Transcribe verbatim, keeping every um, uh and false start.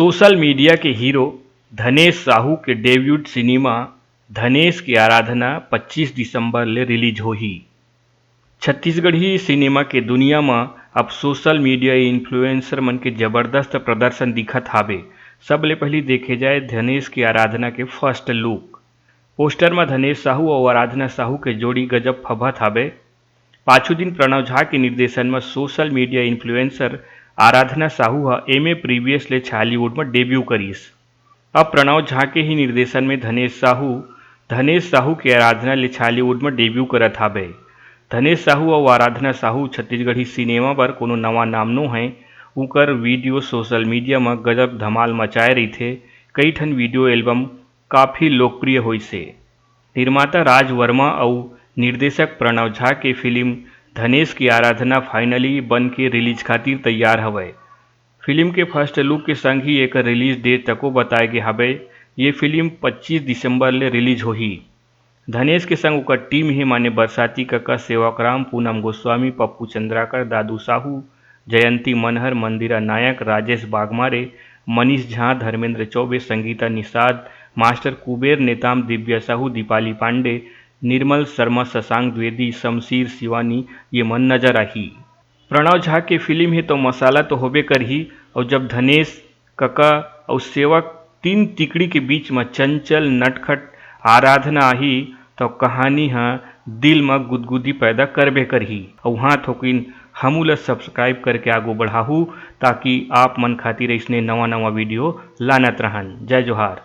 Social media के hero धनेश साहू के debut cinema धनेश की आराधना पच्चीस दिसंबर ले रिलीज होही। छत्तीसगढ़ी सिनेमा के दुनिया म अब सोशल मीडिया इन्फ्लुएंसर मन के जबरदस्त प्रदर्शन दिखत हावे। सबले पहिली देखे जाए धनेश की आराधना के फर्स्ट लुक। पोस्टर म धनेश साहू अउ आराधना साहू के जोड़ी गजब फभत हावे। पाछू दिन प्रणव झा के निर्देशन म सोशल मीडिया इन्फ्लुएंसर आराधना साहू ह एमे प्रीवियस ले छालीवुड म डेब्यू करिस। अब प्रणव झा के ही निर्देशन में धनेश साहू धनेश साहू के आराधना ले छालीवुड म डेब्यू करत हावे। धनेश साहू अउ आराधना साहू छत्तीसगढ़ी सिनेमा बर कोनो नवा नाम नो हे। उकर वीडियो सोशल मीडिया म गजब धमाल मचाए रहिथे। कई ठन वीडियो एल्बम काफी लोकप्रिय होइस हे। निर्माता राज वर्मा अउ निर्देशक प्रणव झा के फिल्म धनेश की आराधना फाइनली बन के रिलीज खातिर तैयार हवय। फिल्म के फर्स्ट लुक के संग ही एकर रिलीज डेट तको बताए गे हवय। ये फिल्म पच्चीस दिसंबर ले रिलीज होही। धनेश के संग ओकर टीम हे माने बरसाती कका, सेवक राम, पूनम गोस्वामी, पप्पू चंद्राकर, दादू साहू, जयंती मनहर, मंदिरा नायक, राजेश बागमारे, मनीष झा, धर्मेंद्र चौबे, संगीता निषाद, मास्टर कुबेर नेताम, दिव्या साहू, दीपाली पांडे, निर्मल शर्मा, शशांक द्विवेदी, शमशीर शिवानी ये मन नजर आही। प्रणव झा के फिल्म हे तो मसाला तो होबे करही। और जब धनेश कका और सेवक तीन तिकड़ी के बीच म चंचल नटखट आराधना आही तो कहानी ह दिल म गुदगुदी पैदा करबे करही। और हाँ थोकिन हमू ला सब्सक्राइब करके आगू बढ़ाहू, ताकि आप मन खातिर ऐसने नवा नवा वीडियो लानत रहन। जय जोहार।